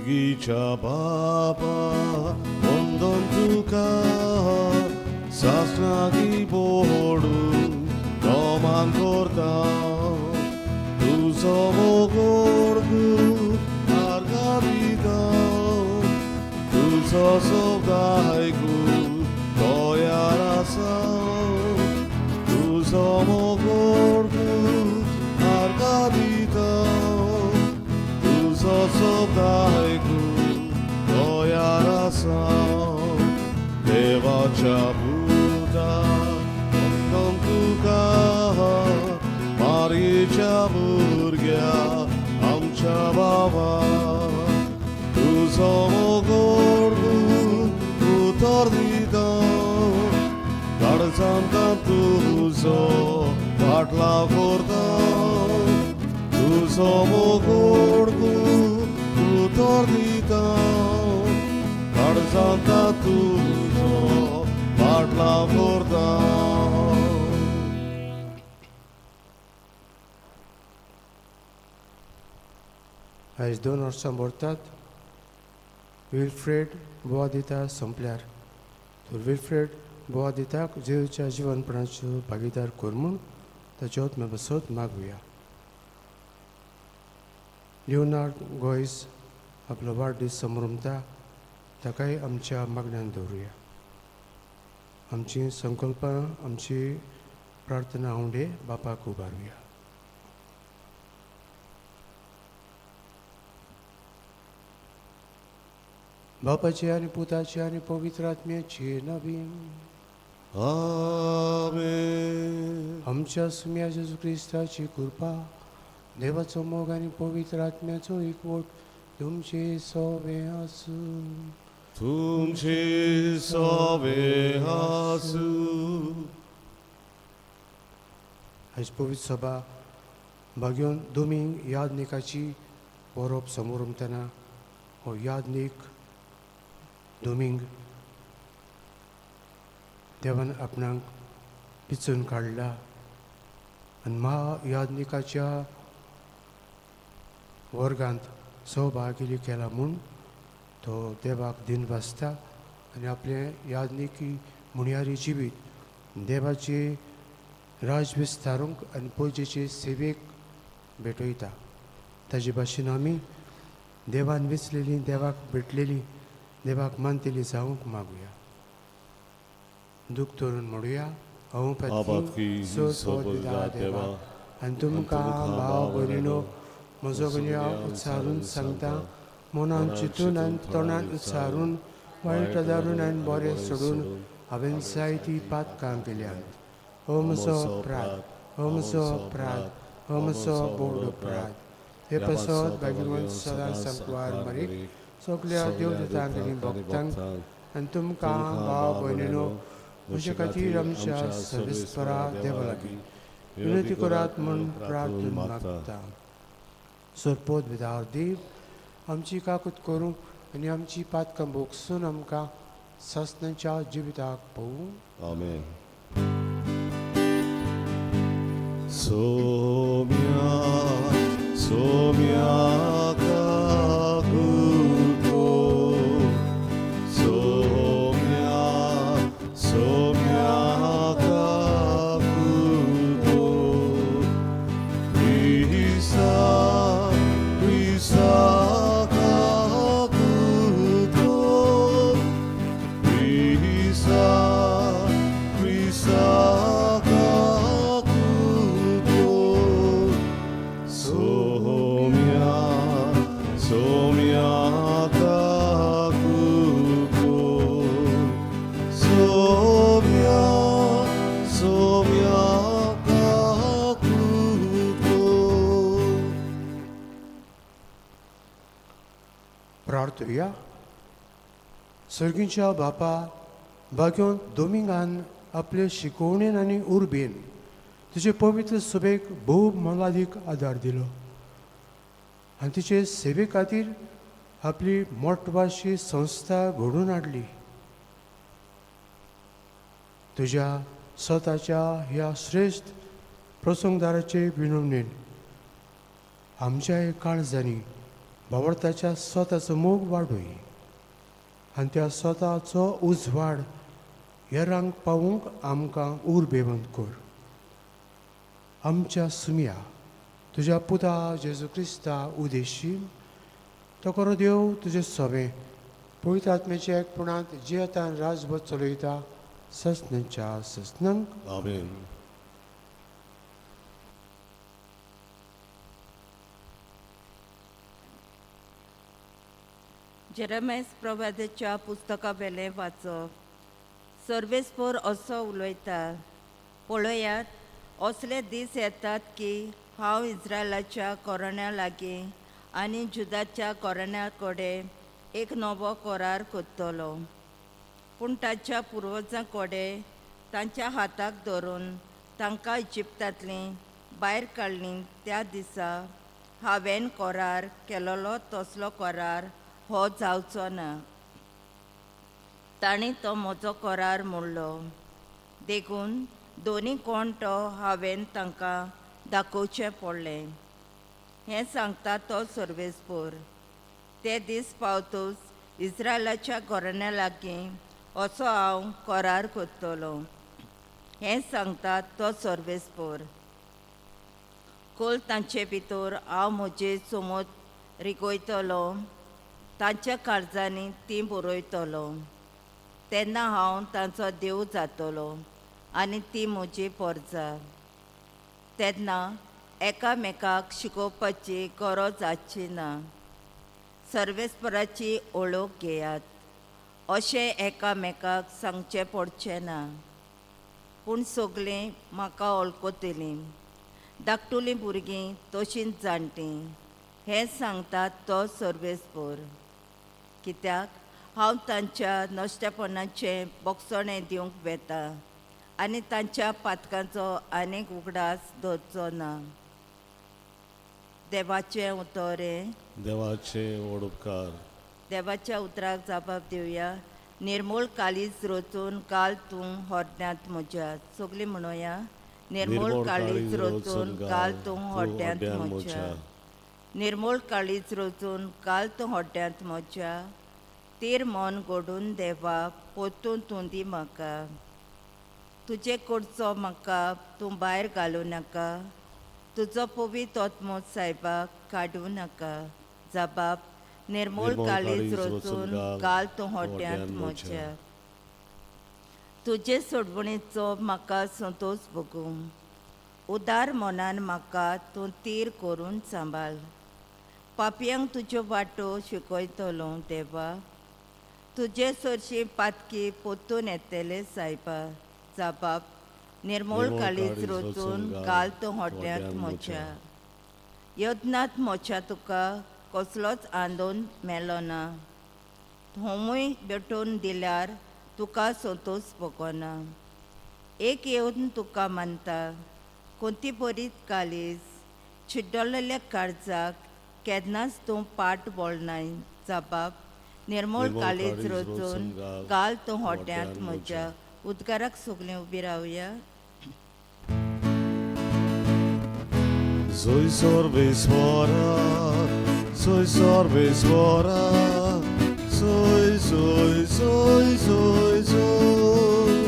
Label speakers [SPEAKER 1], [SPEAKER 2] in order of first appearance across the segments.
[SPEAKER 1] सर्गीच्या बापा वंदन तुका सासणागी बोडून नमान करता तुजो मोगोड आर्गां दिता तुजो शब्द आयकून तयार आसा तुजो मोगोड आर्गां दिता तुजो शब्द आयकून तयार आसा देवाच्या पुता वंदन तुका मारयेच्या भुरग्या आमच्या बाबा तुजो मोगोड उतर दिता काळजांत तुजो फाटलाव करता तुजो मोगोड उतर दिता काळजांत तुजो फाटलाव करता.
[SPEAKER 2] आयज 2 वर्सां भरतात विल्फ्रेड बोवादिता सोंपल्यार, तर विल्फ्रेड बोवादिताक जेजूच्या जिवनपणाच्यो भागीदार कर म्हूण ताच्यो आत्म्या मागुया. लिओनार्ड गोयस आपलो वाडदीस समरमता, ताकाय आमच्या मागण्यान दवरुया. आमची संकल्पां, आमची प्रार्थना आंवडे बापाक उबारुया. बापाचे आनी पुताचे आनी पवित्र आत्म्याचे नांवान.
[SPEAKER 1] आमेन.
[SPEAKER 2] आमच्या सुम्या जेजू क्रिस्ताची कृपा, देवाचो मोग आनी पवित्र आत्म्याचो एकवट तुमचे सोवे आसूं.
[SPEAKER 1] तुमचे सोवे आसूं.
[SPEAKER 2] आयज पवित्र सभा भाग्योन दोमींग यादनिकाची वरोप समोरमतना हो यादनीक दोमींग देवान आपणाक पिचून काडला आनी महायाज्ञिकाच्या वर्गांत सहभागी केला म्हूण तो देवाक दिन वाचता आनी आपलें याज्ञिकी मुणयारी जिवीत देवाचे राज विस्तारूंक आनी पुजेचे सेवेक भेटयता. ताजे भाशेन आमी देवान विचलेली, देवाक भेटलेली, देवाक मानतेली जावंक मागुया. दूख धरून म्हणुया. हांव
[SPEAKER 1] पातकी
[SPEAKER 2] सोद देवा आनी तुमकां भाव भयणीनो म्हजो गुन्यांव उच्चारून सांगता. मनान चिंतून आनी तोंडान उच्चारून, वायट दारून आनी बरें सोडून हांवें जायतीं पातकां केल्यांत. हो म्हजो अपराध, हो म्हजो अपराध, हो म्हजो व्हड अपराध. हे पासत भाग्यवंत सदां सांकवार मरीक, सगल्या देवदूतांक आनी भक्तांक आनी तुमकां भाव भयणीनो म्हजे खातीर आमच्या सर्वेस्परा देवा लागीं विनंती करात म्हूण प्रार्थना मागता. सोरपोत विदार देव आमची काकूत करूं आनी आमची पातकां भोगसून आमकां सासणाच्या जिविताक पळोवं.
[SPEAKER 1] आमेन. सोम्या सोम्या काकुतो, सोम्या सोम्या काकुतो, क्रिस्ता क्रिस्ता काकुतो, क्रिस्ता क्रिस्ता काकुतो, सोम्या सोम्या काकुतो, सोम्या सोम्या काकुतो.
[SPEAKER 2] प्रार्थुया. सर्गींच्या बापा, भाग्योन दोमिंगान आपले शिकवणेन आनी उर्बेन तुजे पवित्र सभेक भोव मोलादीक आदार दिलो आनी तिचे सेवे खातीर आपली मोटवाशी संस्था घडोवन हाडली. तुज्या स्वताच्या ह्या श्रेश्ठ प्रसंगदाराचे विनवणेन आमच्याय काळजांनी भावार्थाच्या स्वताचो मोग वाडूय आनी त्या स्वताचो उजवाड हेरांक पावूंक आमकां उर्बेवंत कर. आमच्या सुमया तुज्या पुता जेजू क्रिस्ता उदेशी तो करो देव तुजें सोबें पवित्र आत्म्याच्या एकपणांत जियेतान राजभर चलयता ससनांच्या ससनांक.
[SPEAKER 1] आमेन.
[SPEAKER 3] जेरेमायस प्रवादाच्या पुस्तका वेलें वाचप. सर्वेस्पोर असो उलयता, पळयात असले दीस येतात की हांव इस्रायलाच्या कोरण्या लागीं आनी जुदाच्या कोरण्या कडेन एक नवो करार करतलो. पूण ताच्या पुर्वजां कडेन तांच्या हाताक धरून तांकां इजिप्तांतलीं भायर काडलीं त्या दिसा हांवें करार केलोलो तसलो करार हो जावचो ना. तांणी तो म्हजो करार मोडलो, देखून दोनी कोण तो हांवें तांकां दाखोवचें पडलें. हें सांगता तो सर्वेस्पोर. ते दीस पावतूच इस्रायलाच्या घराण्या लागीं असो हांव करार करतलो. हें सांगता तो सर्वेस्पोर. कोल तांचे भितर हांव म्हजे समज रिगयतलो, तांच्या काळजांनी ती बरयतलो. तेन्ना हांव तांचो देव जातलो आनी ती म्हजी परजा. तेन्ना एकामेकाक शिकोवपाची गरज आसची ना. सर्वेस्पराची ओळख घेयात अशें एकामेकाक सांगचें पडचें ना. पूण सगळीं म्हाका वळखतलीं, धाकटुलीं भुरगीं तशींच जाणटीं. हें सांगता तो सर्वेस्पोर. कित्याक हांव तांच्या नश्टेपणाचें बोगसणें दिवंक वेता आनी तांच्या पातकांचो आनीक उगडास दवरचो ना. देवाचें उतर हें.
[SPEAKER 1] देवाचे व्हड उपकार.
[SPEAKER 3] देवाच्या उतराक जाबाब दिवया. निर्मूळ काळीज रचून घाल तूं हरद्यांत म्हज्या. सगळीं म्हणोया. निर्मूळ काळीज रचून घाल तूं हड्ड्यांत म्हज्या. निर्मूळ काळीज रचून घाल तूं हड्ड्यांत म्हज्या. तीर मन घडून देवा पोतून तूं दी म्हाका. तुजे कडचो म्हाका तूं भायर घालूं नाका. तुजो पवित्र आत्मो सायबाक काडूं नाका. जबाब निर्मूळ काळीज रचून घाल तूं हड्ड्यांत म्हज्या. तुजे सोडवणेचो म्हाका संतोश भोगूं. उदार मनान म्हाका तूं तीर करून सांबाळ. पापयांक तुज्यो वाटो शिकयतलो देवा. तुजे सरशी पातकी पोतून येतले सायबा. जबाब निर्मूळ काळीज रचून घाल तूं हड्ड्यांत म्हज्या. यत्नांत म्हज्या तुका कसलोच आंदोलन मेलो ना. होमूय भेटोवन दिल्यार तुका संतोश भोगना. एक येवन तुका मानता कोणती बरीच काळीज चिड्डलेल्या काळजाक केन्नाच तूं पाट वळनाय. जबाब निर्मूळ काळीज रचून घाल तूं हड्ड्यांत म्हज्या. उद्गाराक सगळीं उबी रावया.
[SPEAKER 1] Soy सर्वेस्वरा, soy सर्वेस्वरा, soy, soy, soy, soy, soy.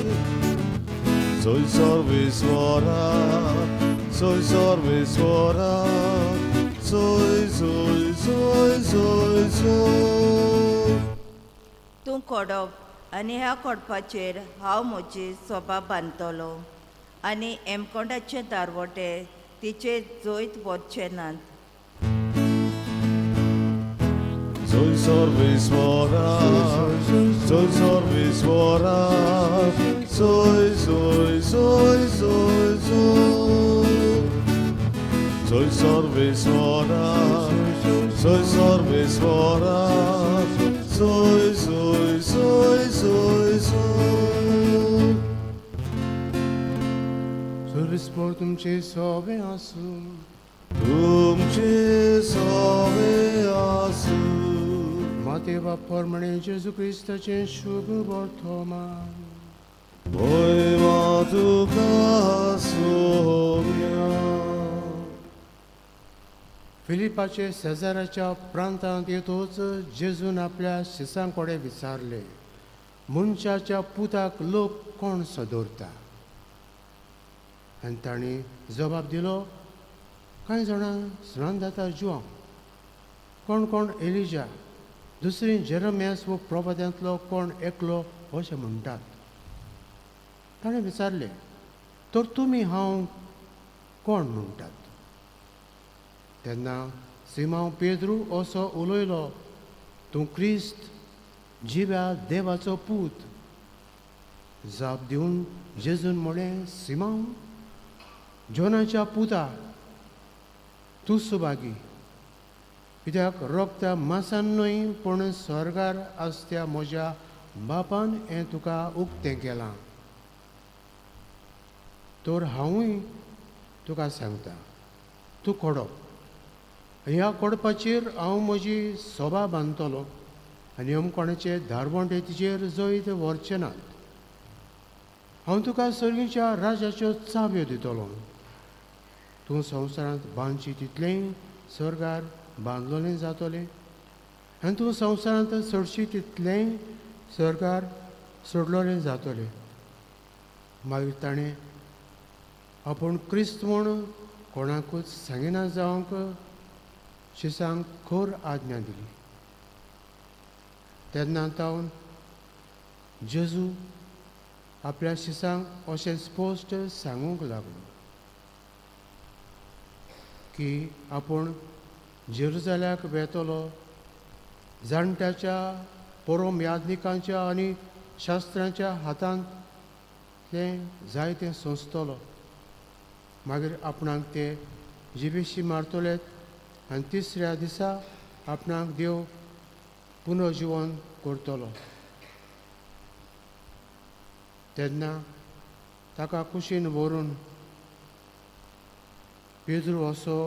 [SPEAKER 1] Soy सर्वेस्वरा, soy सर्वेस्वरा, soy, soy, soy, soy, soy.
[SPEAKER 3] तूं कोडप आनी ह्या कोडपाचेर हांव म्हजी सोबा बांदतलो आनी एमकोंडाचे दारवटे तिचे जैत वचचे नात.
[SPEAKER 1] Soy सर्वेस्वरा, soy सर्वेस्वरा, soy, soy, soy, soy, soy. Soy सर्वेस्वरा, soy सर्वेस्वरा, soy, soy, soy, soy, soy.
[SPEAKER 2] सर्वेस्पोर तुमचे सोबें आसूं.
[SPEAKER 1] तुमचे सोबे आसूं.
[SPEAKER 2] मातेवा प्रमाणे जेजू क्रिस्ताचें शुभ वर्तमान.
[SPEAKER 1] महिमा तुका सोम्या.
[SPEAKER 2] फिलिपाचे शेजाराच्या प्रांतांत येतूच जेजून आपल्या शिसां कडेन विचारलें, मनशाच्या पुताक लोक कोण सदरता? आनी तांणी जबाब दिलो, कांय जाणां स्नानदाता जुआंव, कोण कोण एलिजा, दुसरी जेरमियास वो प्रवाद्यांतलो कोण एकलो अशें म्हणटात. ताणें विचारलें, तर तुमी हांव कोण म्हणटात? तेन्ना सिमांव पेद्रू असो उलयलो, तूं क्रिस्त, जिव्या देवाचो पूत. जाप दिवन जेजून म्हळें, सिमांव, जोनाच्या पुता, तूं सुभागी, कित्याक रोगता मासान न्हय पूण स्वर्गार आसत्या म्हज्या बापान हें तुका उक्तें केलां. तर हांवूय तुका सांगता, तूं कोडप, ह्या कोडपाचेर हांव म्हजी सोबा बांदतलो आनी अमकोणाचे धारवंटे तिचेर जैत व्हरचे नात. हांव तुका सर्गीच्या राजाच्यो चावयो दितलो. तूं संवसारांत बांदची तितलेंय स्वर्गार बांदलोलें जातलें आनी तूं संवसारांत सोडशी तितलेंय स्वर्गार सोडलोलें जातलें. मागीर ताणें आपूण क्रिस्त म्हूण कोणाकूच सांगिना जावंक शिसांक खर आज्ञा दिली. तेन्ना तावन जेजू आपल्या शिसांक अशें स्पश्ट सांगूंक लागलो की आपूण जेरुजाल्याक वेतलो, जाणट्याच्या परोम याज्ञिकांच्या आनी शास्त्रांच्या हातांत तें जायतें सोंसतलो, मागीर आपणाक ते जिबेशी मारतले आनी तिसऱ्या दिसा आपणाक देव पुनर्जिवन करतलो. तेन्ना ताका कुशीन व्हरून पेद्रू असो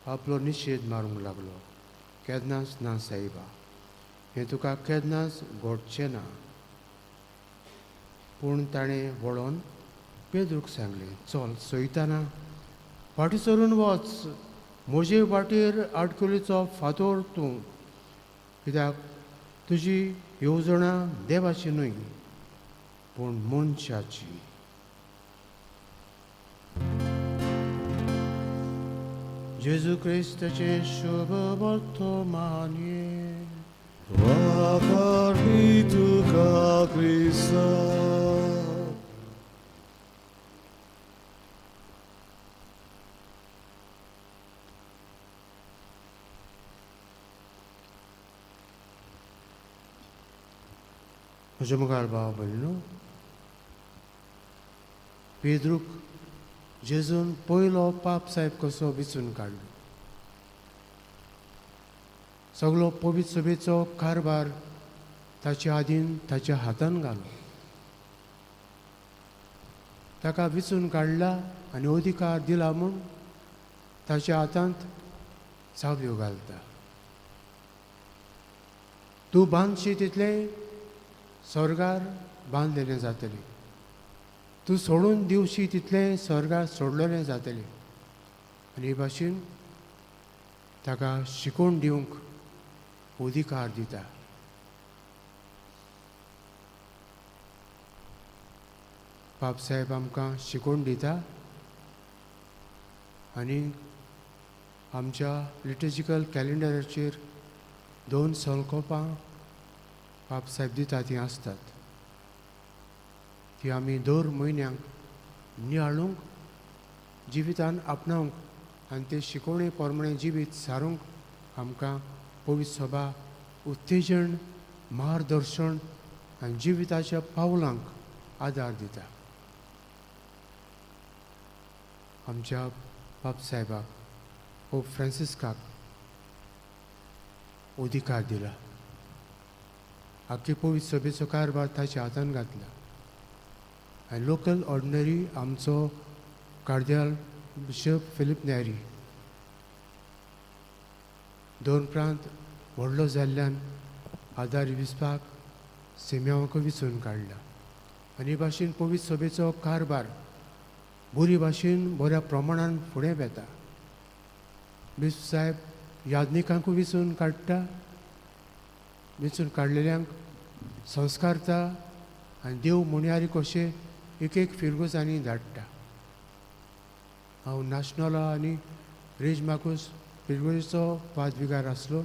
[SPEAKER 2] आपलो निशेध मारूंक लागलो, केन्नाच ना सायबा, हें तुका केन्नाच घडचें ना. पूण ताणें वळोन पेद्रूक सांगलें, चल सयताना फाटीं सरून वच, म्हजे वाटेर आडखळीचो फातोर तूं, कित्याक तुजी येवजणां देवाची न्हय पूण मनशाची. जेजू क्रिस्ताचें शुभ वर्तमानये.
[SPEAKER 1] वाखाणी तुका क्रिस्ता.
[SPEAKER 2] म्हज्या मुखार भाव भयणीनो, पेद्रूक जेजून पयलो पाप साहेब कसो विचून काडलो. सगलो पवित्र सभेचो कारभार ताच्या आदीन ताच्या हातान घालो. ताका विचून काडला आनी अधिकार दिला म्हूण ताच्या हातांत चावयो घालता. तूं बांदशी तितलें स्वर्गार बांदलेलें जातलें, तूं सोडून दिवशी तितलें स्वर्गार सोडलेलें जातलें. आनी हे भाशेन ताका शिकोवन दिवंक अधिकार दिता. बाप साहेब आमकां शिकोवन दिता आनी आमच्या लिटर्जिकल कॅलेंडराचेर 2 संकल्पां बाप साहेब दिता तीं आसतात. ती आमी दर म्हयन्याक नियाळूंक, जिवितान आपणावंक आनी ते शिकोवणे प्रमाणे जिवीत सारूंक आमकां पवित्र सभा उत्तेजन, मार्गदर्शन आनी जिविताच्या पावलांक आदार दिता. आमच्या बाप साहेबाक पोप फ्रांसिस्काक अधिकार दिला. आख्खे पवित्र सभेचो कारभार ताच्या हातान घातला आनी लोकल ऑर्डिनरी आमचो कार्दिनाल बिशप फिलीप न्यारी 2 प्रांत व्हडलो जाल्ल्यान आदार विसपाक सिम्यांक विचून काडला. आनी हे भाशेन पवित्र सभेचो कारभार बरी भाशेन बऱ्या प्रमाणान फुडें वेता. बिस्प साहेब याज्ञिकांकूय विचून काडटा, विचून काडलेल्यांक संस्कारता आनी देव मुणयारी कशे एक एक फिरगोजांनी धाडटा. हांव नाशनोला आनी रेज माकूस फिरगोजेचो पादविगार आसलो.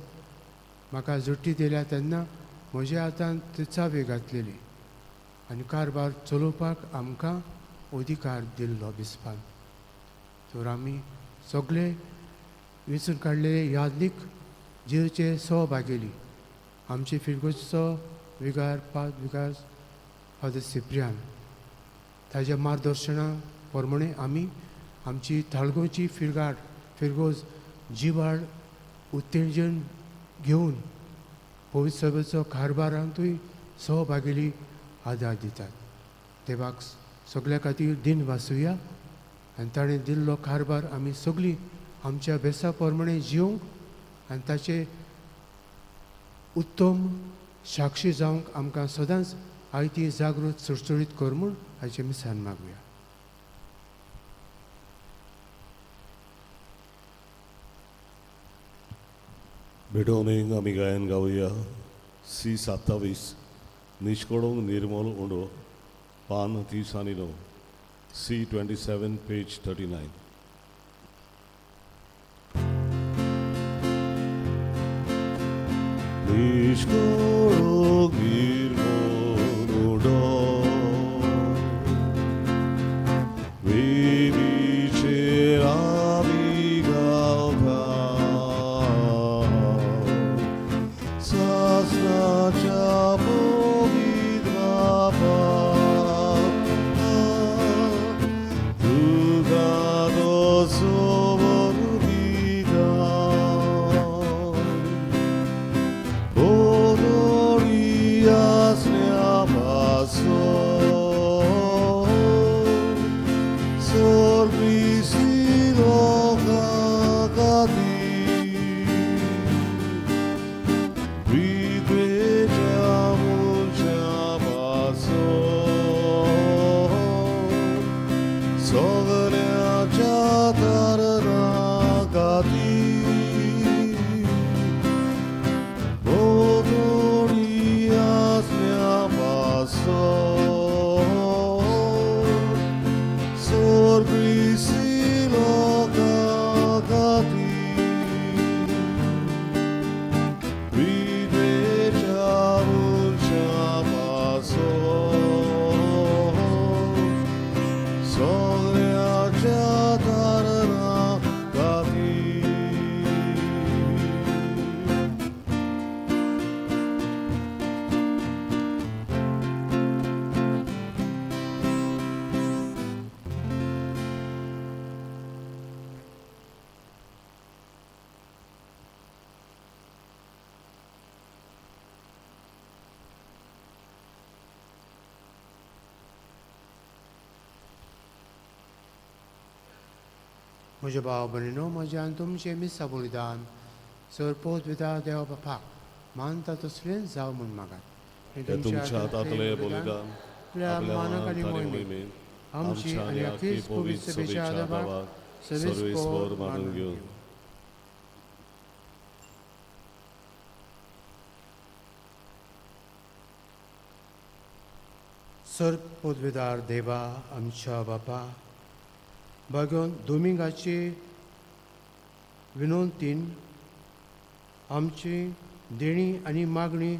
[SPEAKER 2] म्हाका जोटी दिल्या तेन्ना म्हज्या हातान ती चावी घातलेली आनी कारबार चलोवपाक आमकां अधिकार दिल्लो बिस्पान. तर आमी सगळे विचून काडलेले याज्ञीक जेजूचे सहभागेली. आमचे फिरगोजचो विगार पाद विगार फादर सिप्रियान ताज्या मार्गदर्शना प्रमाणे आमी आमची ताळगोची फिरगाड फिरगोज जिवाळ उत्तेजन घेवन पवित्र सभेचो कारभारांतूय सहभागेली आदार दितात. देवाक सगल्या खातीर दिन वासुया आनी ताणें दिल्लो कारभार आमी सगळीं आमच्या बेसा प्रमाणे जिवंक आनी ताचे उत्तम साक्षी जावंक आमकां सदांच आयती जागृत सुडसुडीत कर म्हूण हाचें मिसान मागुया.
[SPEAKER 1] भेटवणेक आमी गायन गावया सी 27 निष्कडोंग निर्मल उंडो पान 30 आनी 9 सी 27 पेज 39. निष्कडोंग निर्मल उंडो वेदीचेर आमी गावता सासनाच्या पवित्र बापा तुका तो समर्पिता बोदोळी आसल्या पासून सर्विसी लोकां खातीर विद्वेच्या मनशा पासून सगळ्याच्या तारणा खातीर बोदोळी आसल्या पासून सर्विसी लोकां खातीर विद्वेच्या मनशा पासून सगळ्याच्या तारणा खातीर.
[SPEAKER 2] म्हज्या भाव भयणीनो, म्हज्या आनी तुमचें मिसा बलिदान सर पोत विदा देवा बापाक मानता तसलेंच जावं म्हूण मागात.
[SPEAKER 1] हे तुमच्या हातांतलें बलिदान
[SPEAKER 2] आपल्या
[SPEAKER 1] आपल्या
[SPEAKER 2] मानाक आनी
[SPEAKER 1] मानाक आनी
[SPEAKER 2] मोहिमेक
[SPEAKER 1] मोहिमेक
[SPEAKER 2] आमची
[SPEAKER 1] आमच्या
[SPEAKER 2] आनी
[SPEAKER 1] आनी
[SPEAKER 2] अखेर
[SPEAKER 1] आखी
[SPEAKER 2] पवित्र
[SPEAKER 1] पवित्र
[SPEAKER 2] सभेच्या
[SPEAKER 1] सभेच्या
[SPEAKER 2] आदाबाक
[SPEAKER 1] आदाबाक
[SPEAKER 2] सर्वेस्पोर
[SPEAKER 1] सर्वेस्पोर
[SPEAKER 2] मानून
[SPEAKER 1] मानून
[SPEAKER 2] घेवं.
[SPEAKER 1] घेवं.
[SPEAKER 2] सर पदवेदार देवा आमच्या बापा, बागोवन दोमिंगाचे विनोंतीन आमची देणी आनी मागणी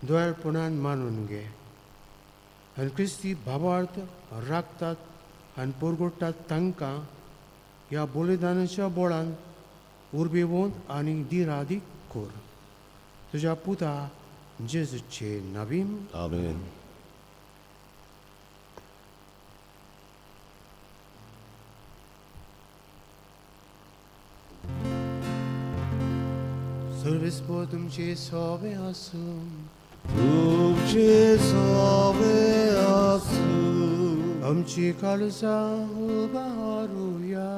[SPEAKER 2] दोळपणान मानून घे आनी क्रिस्ती भावार्थ राखतात आनी पोरगोडटात तांकां ह्या बलिदानाच्या बोळान उर्बेवंत आनी दिरादीक कोर. तुज्या पुता जेजूचे नवीन.
[SPEAKER 1] आमेन.
[SPEAKER 2] सर्वेस्पोर तुमचे सोबे आसूं.
[SPEAKER 1] तुमचे सोबे आसूं.
[SPEAKER 2] आमची काळजां उबारुया.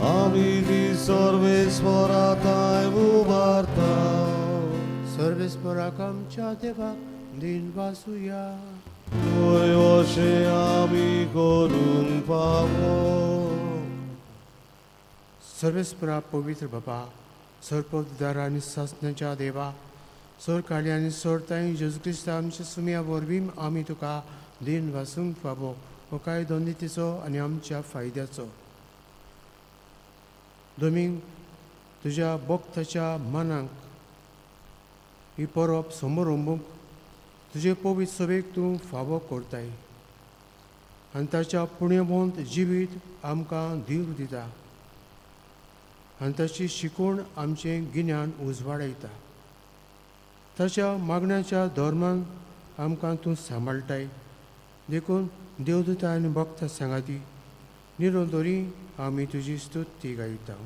[SPEAKER 1] आमी ती सर्वेस्पोरा थांय उबारता.
[SPEAKER 2] सर्वेस्पोराक आमच्या देवाक दिन वासुया.
[SPEAKER 1] थंय अशें आमी करूंक फावो.
[SPEAKER 2] सर्वेस्परा पवित्र बाबा, सरपदार आनी सासणाच्या देवा, सोर काळी आनी सोरताय जेजू क्रिस्ता आमच्या सुमया वरवीं आमी तुका दिन वासूंक फावो हो काय दोंदीचो आनी आमच्या फायद्याचो। दोमींग तुज्या भक्ताच्या मनाक ही परब समोर तुजे पवित्र सभेक तूं फावो करताय आनी ताच्या पुण्यवंत जिवीत आमकां धीर दिता आनी ताची शिकवण आमचें गिन्यान उजवाडायता। ताच्या मागण्याच्या धर्मान आमकां तूं सांबाळटाय, देखून देवदूता आनी भक्त सांगाती निरोंदोरी आमी तुजी स्तुती गायता।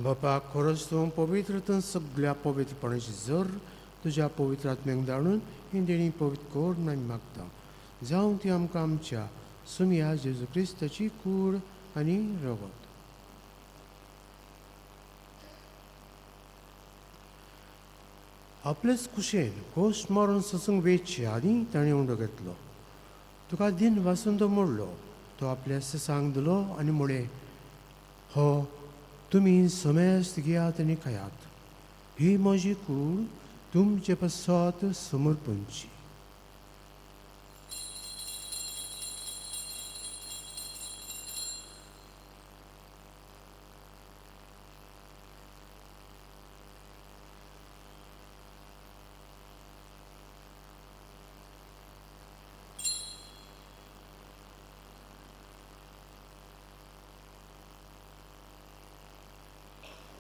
[SPEAKER 2] बापा, खरोच तूं पवित्र, तूं सगळ्या पवित्रपणाची जर तुज्या पवित्र आत्म्याक धाडून ही देणी पवित्र कर म्हूण आमी मागता। जावं ती आमकां आमच्या सुमया जेजू क्रिस्ताची कूड आनी रगत। आपलेच कुशेन घोश मारून ससूंक वेचचे आदीं ताणें उंडो घेतलो, तुका दिन वासून तो मोडलो, तो आपल्या ससांक दिलो आनी म्हळें, हो तुमी समेस्त घेयात आनी खायात, ही म्हजी कूड तुमचे पासत समर्पणची।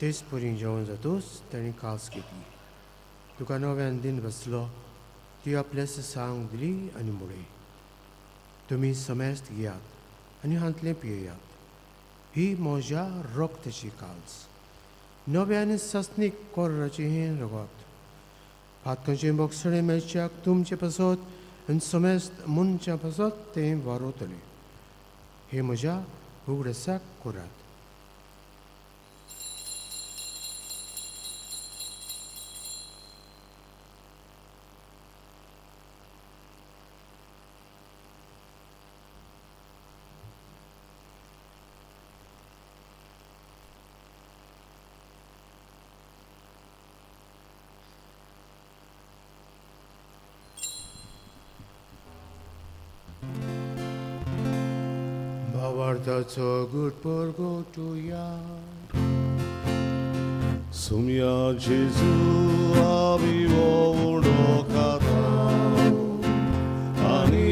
[SPEAKER 2] तेच परी जेवण जातूच ताणें कास घेतली, तुका नव्यान दिन बसलो, ती आपल्या सांग दिली आनी म्हळें, तुमी समेस्त घेयात आनी हांतलें पियेयात, ही म्हज्या रक्ताची काल्स, नव्या आनी सासणीक कोराचें हें रगत, पातकांचें बोगसणें मेळच्याक तुमचे पासत आनी समेस्त मनशां पासत तें वारोवतलें, हें म्हज्या उगडासाक करात। भावार्थाचो गुट परगटुया।
[SPEAKER 1] सुमया जेजू आमी उंडो खाता आनी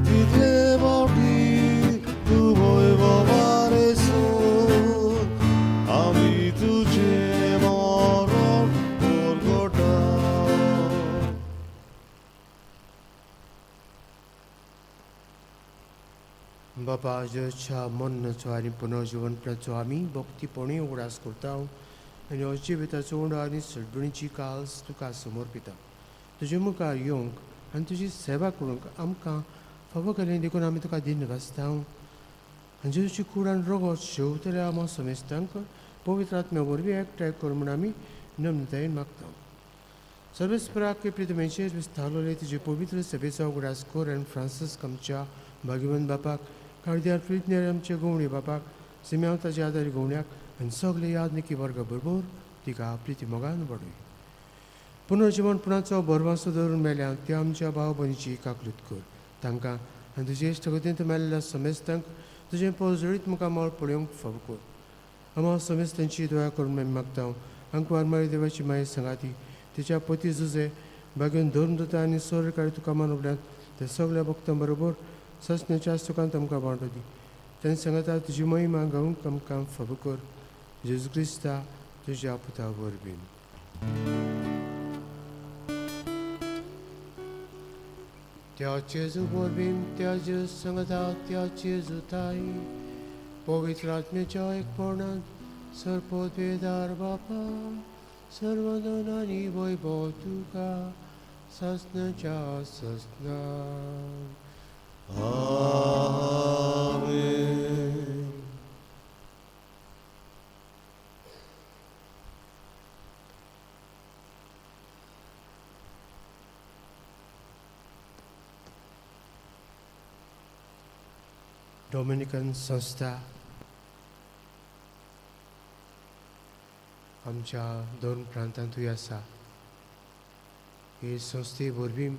[SPEAKER 1] तितले फावटी तूं वयववारेसून आमी तुजें मरण परगटा।
[SPEAKER 2] बाबा, जेच्या मरणाचो आनी पुनर्जिवनपणाचो आमी भक्तीपणी उगडास करता आनी हो जिविताचो उंडो आनी सडबणीची काल्स तुका समर्पिता। तुजे मुखार येवंक आनी तुजी सेवा करूंक आमकां फावो केलें देखून आमी तुका दिन वाचता आनी जेजूची कूड आनी रगत शेवतल्या आमकां समेस्तांक पवित्र आत्म्या वरवीं एकठांय कर म्हूण आमी नम्रतायेन मागता। सर्वेस्पराक प्रितमेचेर विस्तारलेले तुजे पवित्र सभेचो उगडास कर आनी फ्रांसीस आमच्या भाग्यवंत बापाक कार्दियार फिलिप आमचे गोवणी बापाक सिम्यांव ताच्या आदारी गोवण्याक आनी सगळे यादनिकी वर्गा बरोबर तिका आपली ती मोगान वाडय. पुनर्जिवनपणाचो भरवासो धरून मेल्या त्या आमच्या भाव भयणीची काकलूत कर. तांकां आनी तुजे इश्टगतींत मेल्ल्या समेस्तांक तुजें पोजडीत मुखामळ पळोवंक फाव कर. आमा समेस्तांची दया करून आमी मागता. आंकवार मारी देवाची माये सांगाती तिच्या पती जुजे बागेन धरून दिता आनी सरकारी तुका मान उगड्यांत ते सगळ्या भक्तां बरोबर ससण्याच्या सुखांत आमकां वांटो दी. तेन्ना सांगता तुजी महिमा गावंक आमकां फाव कर. जेजू क्रिस्ता तुज्या पुता वरवीं. त्या जेजू वरवीं त्या जेजू सांगता त्या जेजू ताई पवित्र आत्म्याच्या एकपणांत सर्पोद्वेदार बापा सर्वदन आनी वैभव तुका ससनाच्या ससना.
[SPEAKER 1] आमेन.
[SPEAKER 2] डॉमिनिकन संस्था आमच्या दोन प्रांतांतूय आसा. हे संस्थे वरवीं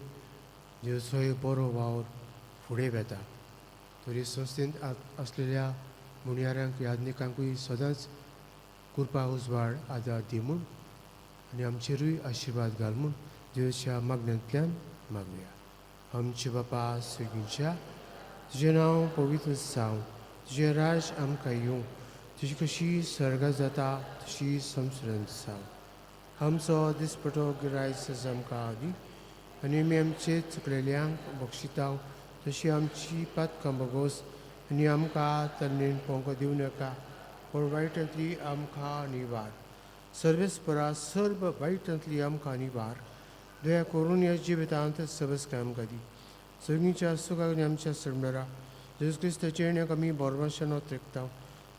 [SPEAKER 2] जेजूचो एक बरो वावर फुडें वेता. तर हे संस्थेंत आसलेल्या मुणयाऱ्यांक याज्ञिकांकूय सदांच कृपा उजवाड आदार दी म्हूण आनी आमचेरूय आशिर्वाद घाल म्हूण जेजूच्या मागण्यांतल्यान मागुया. आमचे बापा स्वर्गीच्या, तुजें नांव पवित्र जावं, तुजें राज आमकां येवं, तुजी कशी स्वर्गात जाता तशी संवसारांत जावं. आमचो दिसपटो गिरायस आमकां दी आनी आमी आमचे चुकलेल्यांक बक्षिता तशी आमची पातकां बगोस आनी आमकां तन्नेन पोंको दिवं नाका, पूण वायटांतली आमकां निवार. सर्वेस्परा सर्व वायटांतली आमकां निवार. दया करून ह्या जिवितांत सबस आमकां दी. सगळींच्या सुखाक आनी आमच्या सरणारा जेजू क्रिस्ताचे येण्याक आमी बोरवाशान त्रेकता.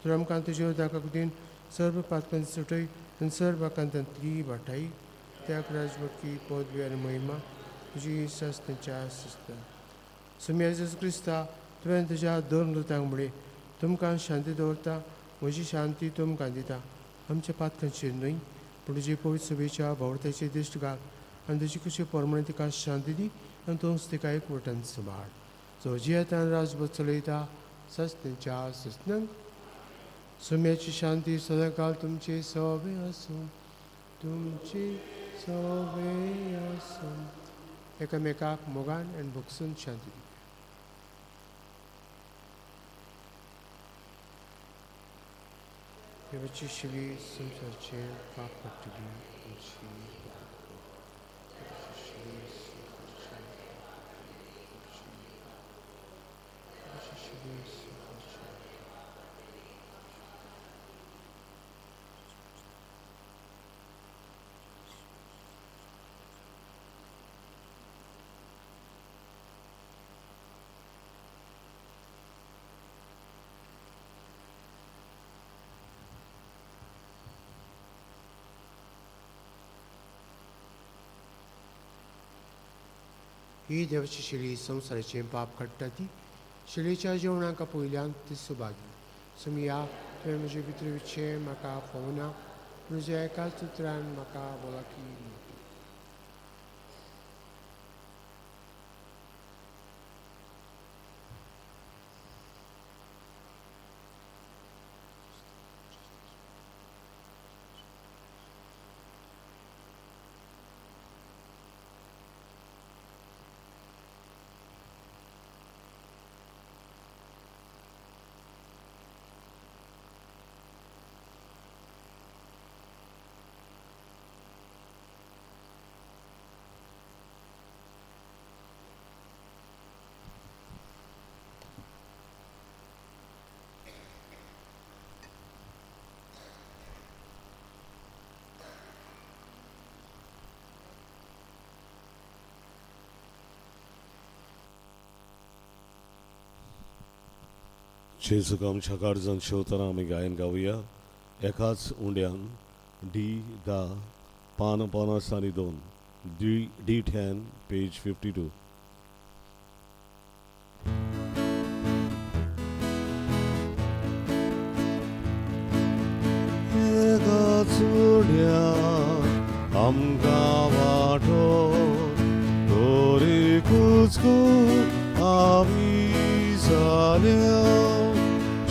[SPEAKER 2] तर आमकां तुज्या उदकाक दिन सर्व पातकां सुटय आनी सर्व आकांतांतली वाटाय. त्याग राजवटकी पदवी आनी महिमा तुजी सस्तेच्या सस्ता. सुम्या जेजू क्रिस्ता, तुवें तुज्या दोन दुतांक म्हळें, तुमकां शांती दवरता, म्हजी शांती तुमकां दिता. आमच्या पातकांचेर न्हय पूण तुजे पवित्र सभेच्या भावर्थाचेर दिश्ट घाल आनी तुजी कशी प्रमाणे तिका शांती दी आनी तूंच तिका एक वटान सांबाळ. जो जियेतान राजभर चलयता सस्तेच्या सस्नांक. सुम्याची शांती सदांकाळ तुमचे सवे आसूं, तुमचे सवे आसूं. एकामेकाक मोगान आनी भोगसून शांती दी. देवाची शिवी संवसाराचेर पाप पडटली आमची. ही देवाची शिली संवसाराचें पाप काडटा ती शिलेच्या जेवणाक पयल्यान ती सुभागी. सुमिया, तुवें म्हजे भितर विचें म्हाका फोवना, तुज्या एकाच उतरान म्हाका भलायकी.
[SPEAKER 1] जेजूक आमच्या काळजान शेवतना आमी गायन गावया. एकाच उंड्यान डी 10 पान 50 आनी 2, D 10 page 52. चुड्या आमकां वाटो तरी कुचकूट आमी जाल्या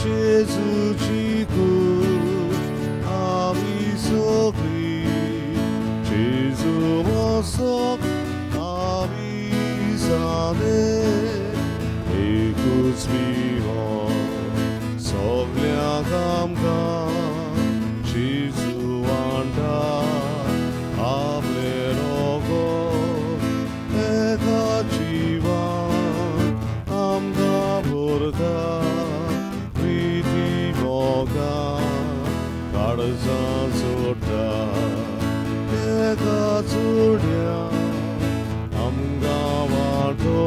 [SPEAKER 1] जेजूची कूस आमी सगळीं जेजू मोसोक आमी जाले एकूच विवाह सगल्यांक आमकां जेजू वांटा आपलें रोगत एका जिवान आमकां भरता प्रिती मोगान काळजां जोडटा एका चुड्या आमकां वांटो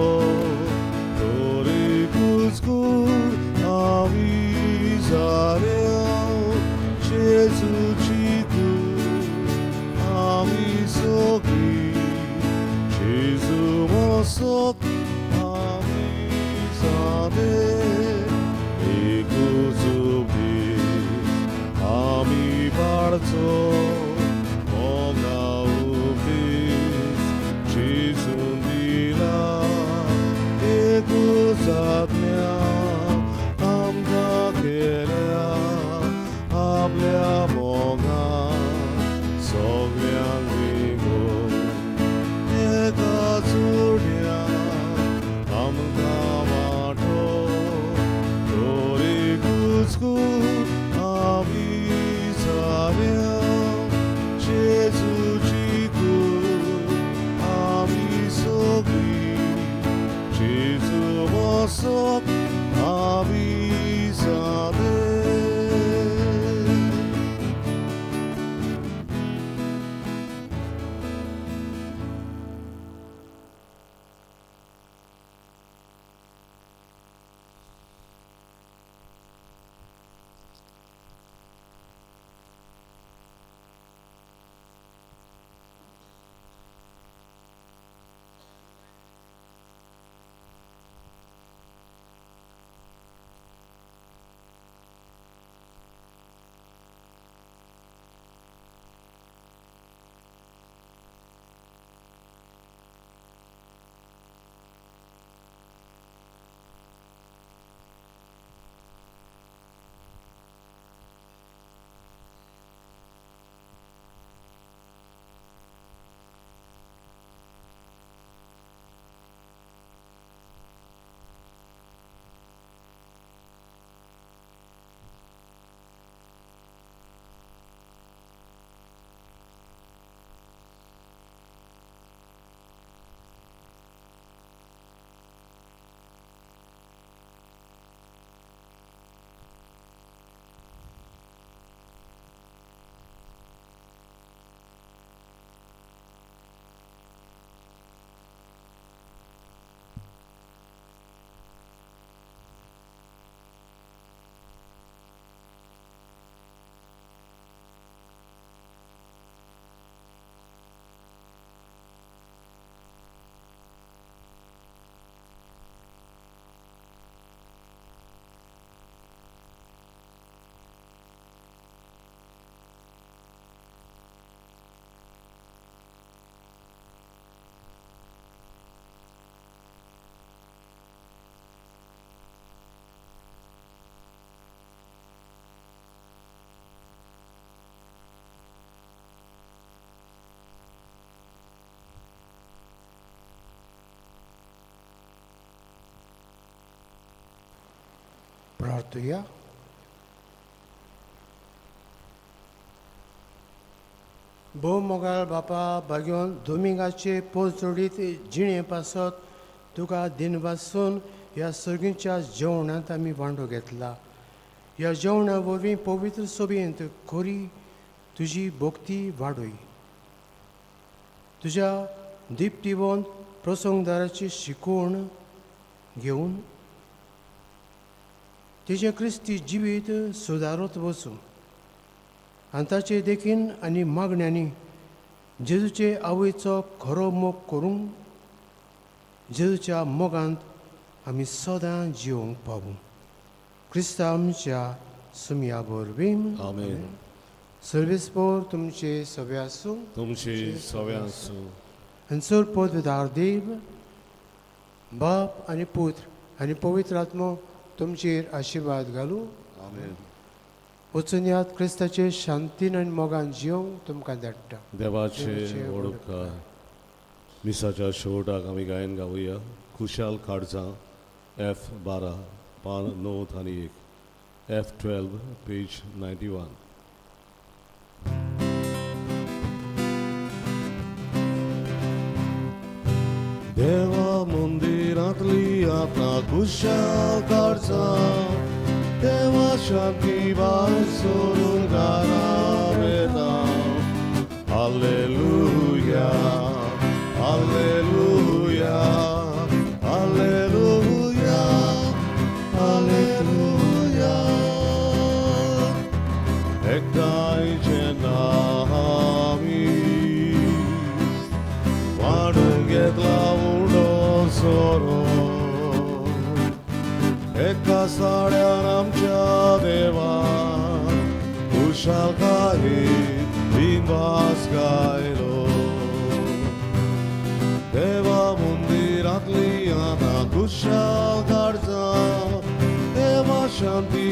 [SPEAKER 1] तरी कुचकूट आमी जाल्या जेजूची कूस आमी सगळीं जेजू मोसोक आमी जाले एकूच उपदेश आमी पाळचो मोगा उपदेश जेजून दिला एकूच आज्ञा आमकां केल्या आपल्या मोगान सगल्यांक विंगोवन एका चुड्या आमकां वांटो तरी कुचकूट आमी जाल्या जेजूची कूस आमी सगळीं जेजू मोसोक आमी जाले.
[SPEAKER 2] प्रार्थुया. भोव मोगाळ बापा, भाग्योन दोमिंगाचे पोरजोडीत जिणे पासत तुका दिनवासून ह्या सर्गीच्या जेवणांत आमी वांटो घेतला. ह्या जेवणा वरवीं पवित्र सभेंत खरी तुजी भक्ती वाडय. तुज्या दिपटिवंत प्रसंगदाराची शिकवण घेवन तेजें क्रिस्ती जिवीत सुदारत वचूं आनी ताचे देखीन आनी मागण्यांनी जेजूचे आवयचो खरो मोग करूंक जेजूच्या मोगांत आमी सदां जिवंक पावूं. क्रिस्ता आमच्या सुमया वरवीं.
[SPEAKER 1] आमेन.
[SPEAKER 2] सर्वेस्पोर तुमचे सगळे आसूं.
[SPEAKER 1] तुमची सगळ्यां आसूं.
[SPEAKER 2] हंसर पदवीदार देव बाप आनी पुत्र आनी पवित्र आत्मो तुमचेर आशिर्वाद घालूं.
[SPEAKER 1] आमेन.
[SPEAKER 2] वचून यात, क्रिस्ताचे शांतीन आनी मोगान जियोंक तुमकां धाडटा.
[SPEAKER 1] देवाचे
[SPEAKER 2] देवाचे
[SPEAKER 1] व्हड उपकार. मिसाच्या शेवटाक आमी गायन गावया खुशाल काळजां, एफ 12, पान 9 आनी 1, एफ 12, पेज 91. देवा मंदिरांतली आतां खुशाल काळजां, देवा शांती भायर सोडून घरा वेता. Alleluia, Alleluia, Alleluia, Alleluia. एकठांय जेन्ना आमी वाडून घेतला उडो सोरो, एका साड्यान आमच्या देवा खुशालकायेन बिनवास गायलो. देवा मंदिरांतली आतां खुशाल काळजां, देवा शांती.